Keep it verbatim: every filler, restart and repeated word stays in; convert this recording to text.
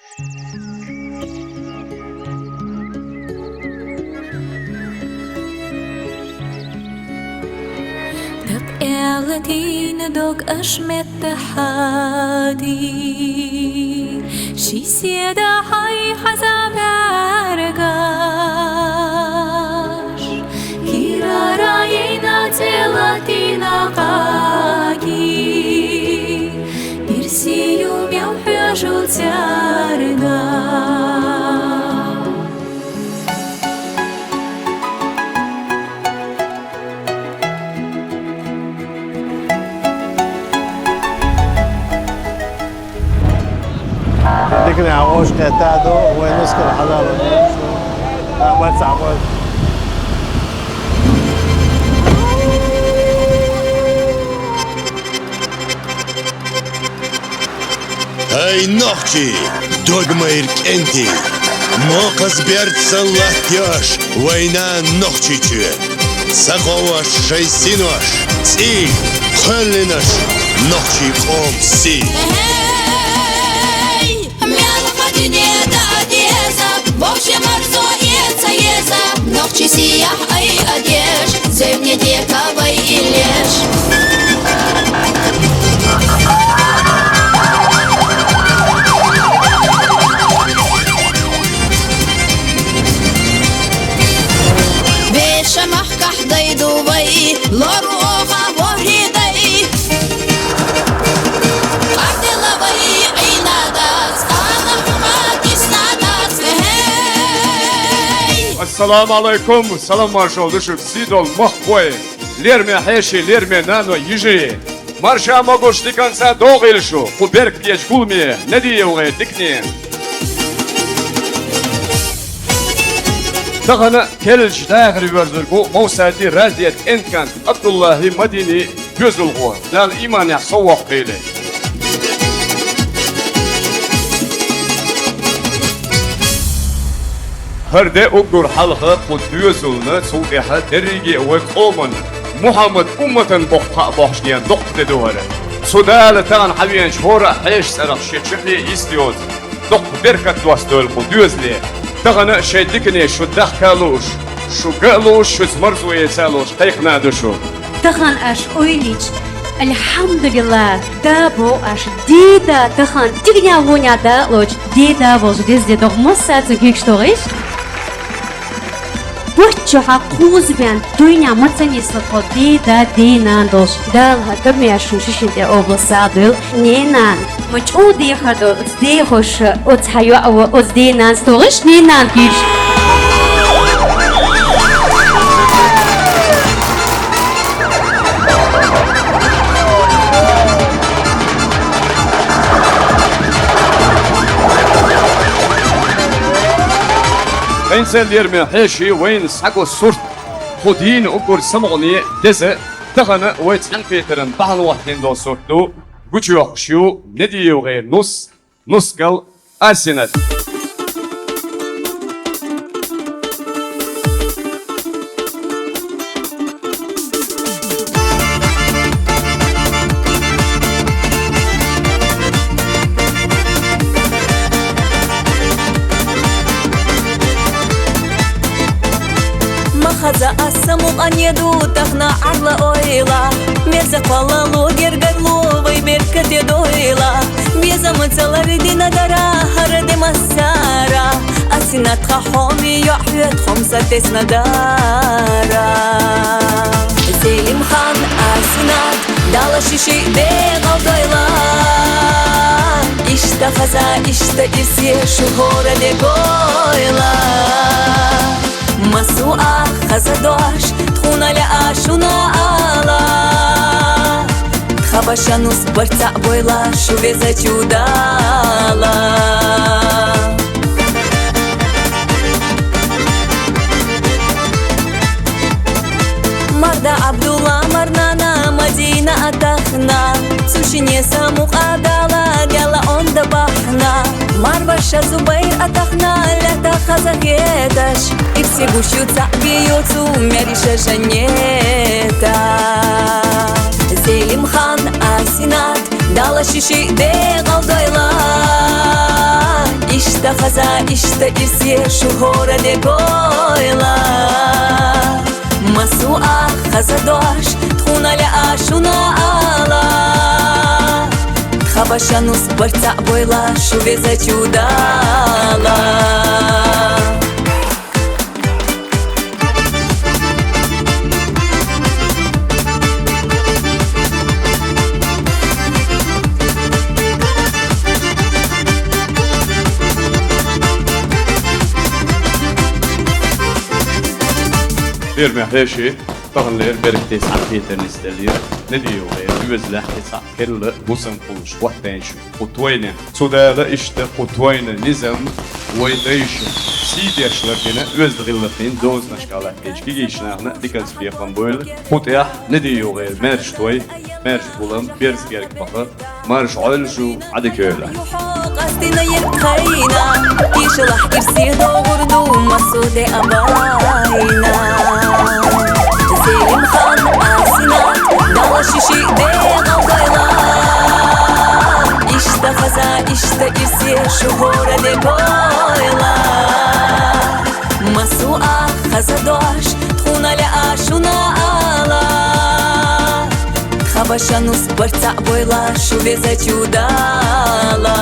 Дакъа аьла тийна дог аша метта хьади, ший седа хьай хьаза бӀаргаш, кирара ейна цӀела тийна къаги, бирсию мел хьожу царна. Дикане а ош кхетаду, вай нускал хьалал. А, бац, а, бац. Ай, нохчий, догмайр кӀентий! Мокхаз берца латташ вайна Нохчийчоь! Ца ховш шай синош, цӀий, кхоьллинаш, нохчий къом сий! Эй, мел хатине да деза, вовше марзо эца еза, нохчий сиях ай адеш, зевне дека вай илеш. Вешамахкахь дайду вай, лору оха ворхӀи дай. Къардила вай Ӏинадас, къана хӀума диснадац, гьей! Ассаламу алайкум, салам маршал ду шуьга, сийдолу махкахой, лераме хьеший, лераме нано, йижарий. Марша могуш диканца догӀийла шу, кху беркатечу гуламе, Надиевгай дикане. Тахана керлачу дахаре воьрзург ву Мовсади Разият кӀентан КъабдуллахӀи Мадини доьзалхо, Дала ийманехь соввоккхийла. ХӀара де уггар хьалха кху доьзална, цул тӀаьхьа дерриге а вай къоман, Мухьаммад умматан боккха кхаъ бохьуш ден доккха де ду хӀара. Цу Дала тахана хьавеанчу хӀора а хьешан цӀарах шен чохь йист йоцу доккха беркат доссадойла кху доьзале. Тахана а шайн дикане шу дахка а лууш, шу ган а лууш, шуьца марзо эца а лууш, кхайкхина а ду шу. Тахана аша ойла йича, альхьамдулиллахӀ, да боху аша, ден да тахана диканехь вонехь да а лоцу, ден да волчу деза де догӀу массаьрца куьйгаш догӀийша. Паччахьа кхуза бен дуьйна ма ца нисло тхо ден да, ден нана долуш. Дала хӀара кабмеш шуна шишина тӀе обал сагӀа дойла, ненан. Ма чӀогӀа дехар долу оцу дехуша, оцу хьан йоӀа, оцу ден нанас догӀийша, ненан куьйгаш. ХӀинца лераме хьеший, вайна схьаго сурт, кху дийнан уггар самукъане деза, тахана вай цхьаьнакхетаран бахьана хӀоттийна долу сурт ду, гучуйоккхуш ю Надиевгай Нус, Нускал Асинат. Ма хаза аса мукъане ду тахана Ӏарла ойла, мерза кхоллало гергарло вай беркате дойла. Безам ца лардина дара хӀара де массара, Асинат тхан хьоме йоӀ хьоьту хӀумса тесна дара. Зелимхан Асинат, Дала ши-шиъ декъал дойла. Иштта хаза, иштта ирсе шу хӀора де гойла. Масу а хаза дош, тхуна лаьа шуна ала. Тхан ваша Нус барт цхьаъ бойла шу везачу Дала. Марда Абдулла, марнана Мадина а тахана, цу шине самукъадала дела онда бахьана. Марваша Зубайр а тахана, лаьтта хаза хеташ, ирсе гуш ю, цхьаъ бен ю цу маьриша жаннета. Зелимхан Асинат, Дала ши-шиъ декъал дойла. Иш Хаза иштта ирсе шу хӀора де гойла. Масу а хаза дош, тхуна ле а шуна ала. Тха башанус барца бойла шу везачу дала. Дермехеши, таханлер беркте сахетер нистелир. Не дию гъер, ювезлехи сахкерла бусан кулуш, ваттеншу. Къутвайна. Цудала иштта къутвайна низам вай дайшу. Сидешлар дина оьзда гъиллакъин дозна шкала печки гишнахна дикан спехлан бойла. Хутя не дию гъер, мерш твай, мерш булам, берз герк баха, марш гъолшу, ади кёла. Къастина ебкъайна, кишалахь кирси догъурду масуде абайна. Селим хан асина, дала шиши де гъалгъайла. Иштта хаза, иштта ирсе шу хӀора де гойла. Масу а хаза дош, тхуна ле а шуна ала. Тха башанус барца бойла шу везачу дала.